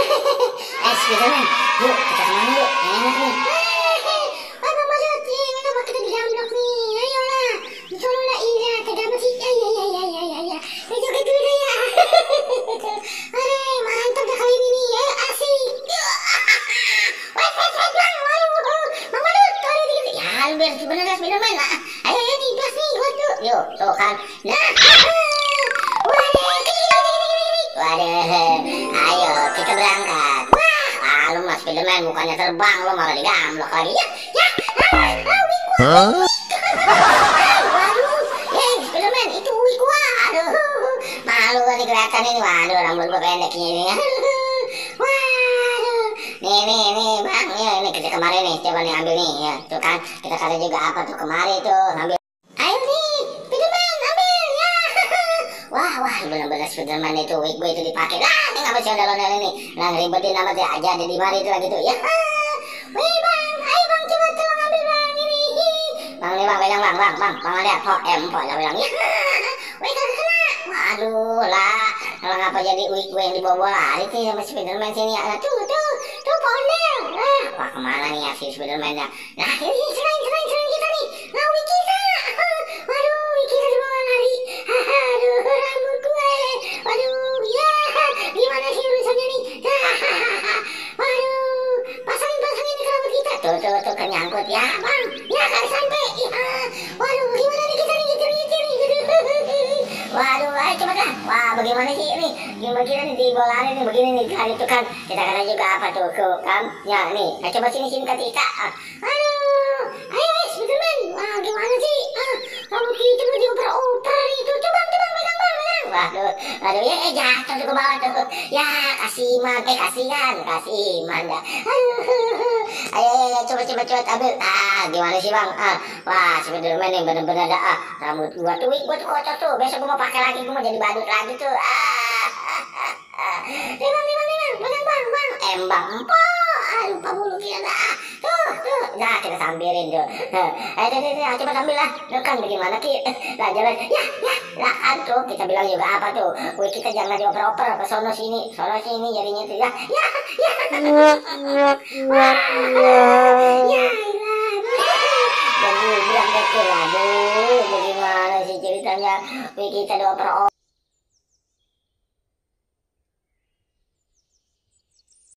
Spiderman, yuk kita kemana yuk? Enak nih. Abang Badut, kenapa kita di dalam blok nih? Ayolah, tolonglah Ira, terdapat sih. Ya. Joget dulu ya. Aduh, mantap dah kali ini nih. Ayo, asik. Wait, Bang. Bang Badut, kalau dikit. Ya, lu biar bener Spiderman. Ayo, nih, gas nih, waduh. Yuk, tuh kan. Nah, waduh, ayo kita berangkat. Wah, lu mas Spiderman mukanya terbang, lu malah digamblok lagi. Waduh, Spiderman, itu wig gua. Aduh, Malu kan kelihatan ini. Waduh, rambut gua pendeknya ini. waduh. Nih, bang. Ya, ini kita kemarin nih, coba nih ambil nih. Ya, tuh kan, kita kata juga apa tuh kemarin tuh, ambil. Ayo nih, Spiderman, ambil ya. Wah, bener-bener Spiderman itu wig gue itu dipakai. Ini nggak bisa ondel-ondel ini. Nah, ngeribetin amat ya aja ada di mari itu lagi tuh. Ya, Wih bang, ayo bang, coba tolong ambil bang ini. bang nih bang, pegang bang, lihat, empok lah bilang. Ya, Wih kagak kena. waduh lah, kalau ngapa jadi wig gue yang dibawa lari sih sama Spiderman sini ya. Tuh, pondel. Wah, kemana nih ya si Spiderman ya? Nah, Ini selain kita nih. Nah, wih kita. Waduh, wih kita dibawa lari. Aduh, rambut gue. Waduh, ya. Gimana sih urusannya nih? Waduh, pasangin nih ke rambut kita. tuh kenyangkut ya. Bang, ya kagak sampai. Ya. Waduh, gimana nih kita nih? Waduh, ayo coba dah. Wah, bagaimana sih ini? Gimana kita nih di bola nih begini nih kan itu kan. Kita kata juga apa tuh kan? Ya nih, coba sini Katika. Aduh, ayo Spiderman. Wah, gimana sih? Rambut kita mau dioper-oper itu. Coba pegang. Waduh, ya jatuh tuh ke bawah tuh. Ya, kasihan dah. Ayo, coba ambil. Gimana sih bang? Wah, Spiderman yang bener-bener ada. Rambut gua tuh kocok tuh. Besok gua mau pakai lagi, gua mau jadi badut lagi tuh. Bang, pegang bang. Embang empok. Lupa mulu kita dah. Tuh. Nah, kita sambirin tuh. Ayo, coba sambil lah. Lu kan bagaimana Ki? Lah jalan. Ya. Lah kan tuh kita bilang juga apa tuh? Wih, kita jangan dioper-oper ke sono sini jadinya tuh ya. Dan bilang kecil, aduh, bagaimana sih ceritanya? Wih, kita dioper-oper.